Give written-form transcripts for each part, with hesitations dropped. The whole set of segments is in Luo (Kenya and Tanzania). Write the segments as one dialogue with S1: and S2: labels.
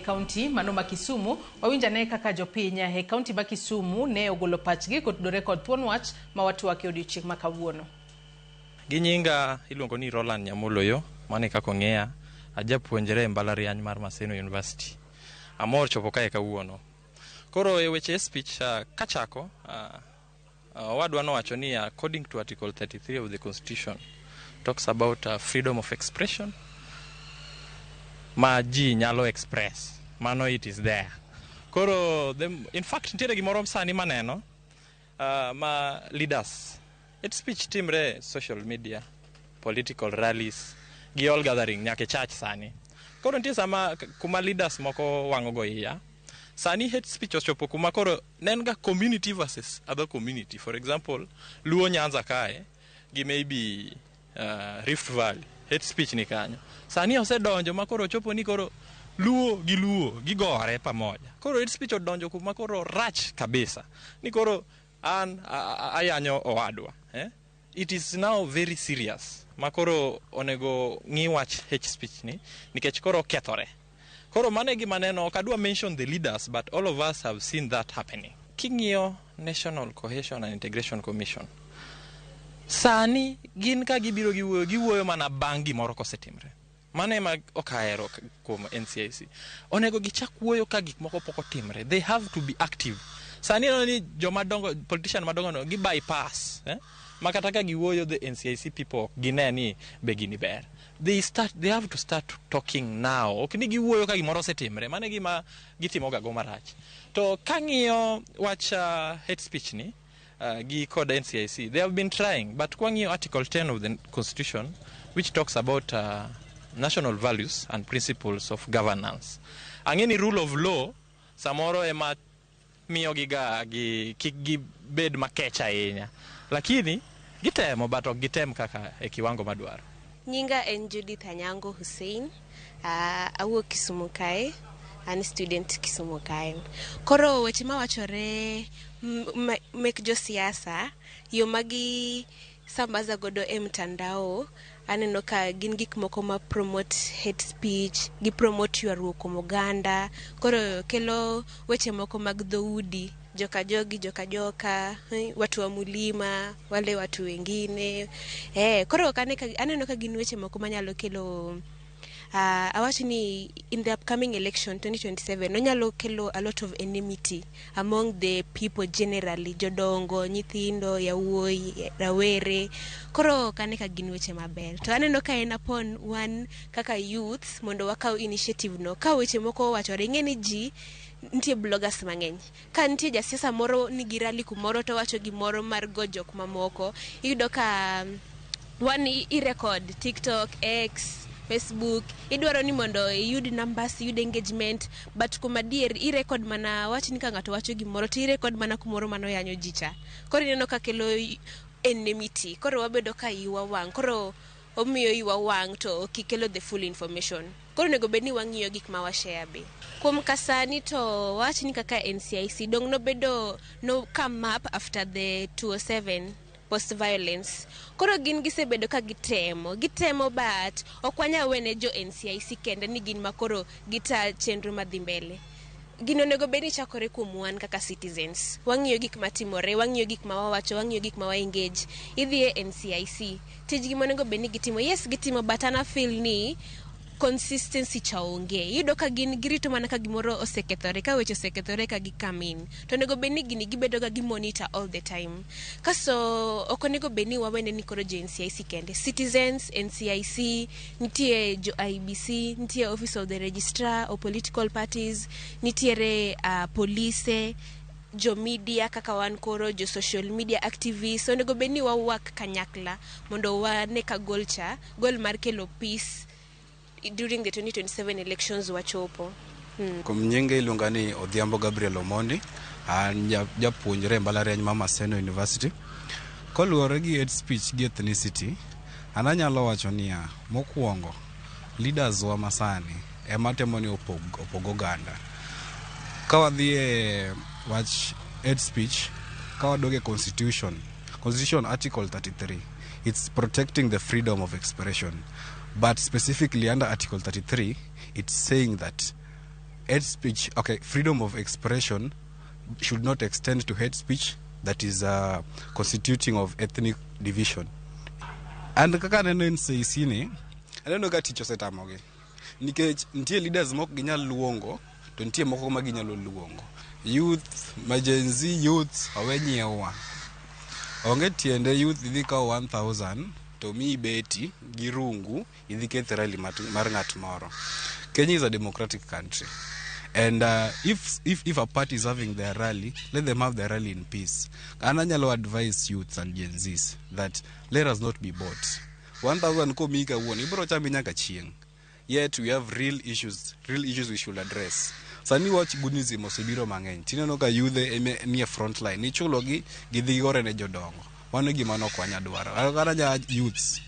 S1: kaunti mano ma Kisumu. Wawinj ane kaka jopiny e kaunti ma Kisumu ne ogolo pachgi kotudore kod thuon wach ma watwak e odiochieng' ma kawuono.
S2: Gi nyinga iluongo ni Roland Nyamoloyo, mano e kaka ong'eya. Ajapuonjre e mbalariany mar Maseno University. Amor chopo kae kawuono. Koro e weche speech kachako, owadwa nowacho ni according to Article 33 of the Constitution talks about freedom of expression ma ji nyalo express. Mano it is there. Koro in fact nitiere gimoro sani maneno ma leaders hate speech timre social media, political rallies gi all gathering nyaka e church sani. Koro nitie sama kuma leaders moko wang'o go iya. Sani hate speech ochopo kuma koro ne en ga community versus other community. For example, Luo Nyanza kae gi maybe Rift Valley, hate speech ni kanyo. Sani osedonjo ma koro ochopo ni koro Luo gi Luo gigore pamoja. Koro hate speech odonjo kuma koro rach kabisa. Ni koro an ayanyo owadwa. Eh? It is now very serious. Ma koro onego ng'i wach hate speech ni nikech koro okethore. Koro mano e gima neno, ok adwa mention the leaders, but all of us have seen that happening. King'iyo National Cohesion and Integration Commission, sani gin ka gibiro giwuoyo, giwuoyo mana bang' gimoro kosetimre. Mano ema ok ahero kuom NCIC. Onego gichak wuoyo ka gik moko pok otimre. They have to be active. Sani ineno ni joma dongo, politician madongo no, gi bypass. Eh? Ma kata ka giwuoyo the NCIC people ok gine ni be gini ber. They have to start talking now. Ok ni giwuoyo ka gimoro osetimre. Mano e gima gitimo ga go marach. To kang'iyo wach hate speech ni, gi kod NCIC, they have been trying, but kwang'iyo Article 10 of the Constitution, which talks about national values and principles of governance. Ang'e ni rule of law samoro ema miyo giga gi kik gibed makech ahinya. Lakini gitemo, but ok gitem kaka e kiwango madwaro.
S3: Nyinga en Judith Anyango Hussein. Awuok Kisumu kae. An student Kisumu kae. Koro weche mawachore mek josiasa, yo ma gi sambaza godo e mtandao, aneno ka gin gik moko ma promote hate speech, gi promote ywaruok kuom oganda. Koro kelo weche moko mag dhoudi, joka jogi, joka joka, watu wa mulima, wale watu wengine. Koro ok ane ka, aneno ka gin weche moko manyalo kelo, awach ni in the upcoming election 2027 onyalo kelo a lot of enmity among the people generally, jodongo, nyithindo, yawuoyi, rawere. Koro ok ane ka gin weche maber. To aneno ka en upon wan kaka youth mondo wakaw initiative no. Ka weche moko owachore, ing'e ni ji nitie bloggers mang'eny. Ka nitie jasiasa moro nigi rally kumoro to owacho gimoro mar go jok mamoko, iyudo ka wan i record TikTok, X, Facebook, idwaro ni mondo iyud numbers, iyud engagement, but kuom adier i record mana wach ni ka ng'ato wacho gimoro to i record mana kumoro mano yanyo ji cha. Koro ineno ka kelo enmity. Koro wabedo ka iwa wang'. Koro omiyo iwa wang' to ok ikelo the full information. Koro onego bed ni wang'iyo gik ma washare be. Kuom kasani to wach ni kaka NCIC dong nobedo no come up after the 207 post violence. Koro gin gisebedo ka gitemo, gitemo, but ok wanyal wene jo NCIC kende ni gin makoro gita chenro madhi mbele. Gino onego bed ni chakore kuom wan kaka citizens. Wang'iyo gik matimore, wang'iyo gik ma wawacho, wang'iyo gik ma wa engage. Idhi e NCIC, tijgi monego bed ni gitimo, yes gitimo, but an feel ni consistency cha onge. Iyudo ka gin girito mana ka gimoro osekethore, ka weche osekethore ka gi come in. To onego bed ni gini gibedo ga gi monitor all the time. Kaso ok onego bed ni wawene ni koro jo NCIC kende. Citizens, NCIC, nitie jo IEBC, nitie Office of the Registrar of Political Parties, nitiere polise, jo media kaka wan koro, jo social media activists. Onego bed ni wa work kanyakla mondo wane ka goal cha, goal mar kelo peace during the 2027 elections wachopo.
S4: Kuom nyinga iluonga ni Odhiambo Gabriel Omondi, an japuonjre e mbalariany ma Maseno University. Koluwore gi hate speech gi ethnicity, an anyalo wacho niya, mokwongo, leaders wa masani ema temo ni opog oganda. Ka wadhi e wach hate speech, ka wadok e constitution, Constitution Article 33, it's protecting the freedom of expression. But specifically under Article 33, it's saying that Hate speech, okay, freedom of expression should not extend to hate speech that is constituting of ethnic division. And kaka aneno NCIC ni, aneno ka tich osetamogi. Nikech nitie leaders mok ginyal luongo, to nitie moko ma ginyalo luongo. Youth, ma Gen Z youth, owe nyiewa. Onge tiende youth idhi kawo 1000 to miyi beti gi rungu idhi keth rally mar ng'at moro. Kenya is a democratic country. And if a party is having their rally, let them have their rally in peace. And anyalo advise youths and Gen Zs that let us not be bought. 1000 komiyi kawuono, ibiro chame nyaka chieng'. Yet we have real issues we should address. Sani wach gunism osebiro mang'eny. Tineno ka yudhe eme nie front line. Ichulogi gidhi gigore ne jodongo. Mano e gima nok wanya dwaro. Kata ja youths,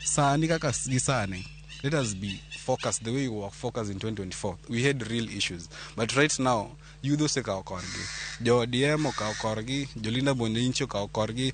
S4: sani kaka gi sani, let us be focused the way we were focused in 2024. We had real issues. But right now, youth osekawo korgi. Jo ODM okawo korgi, Jolinda Mwananchi okawo korgi.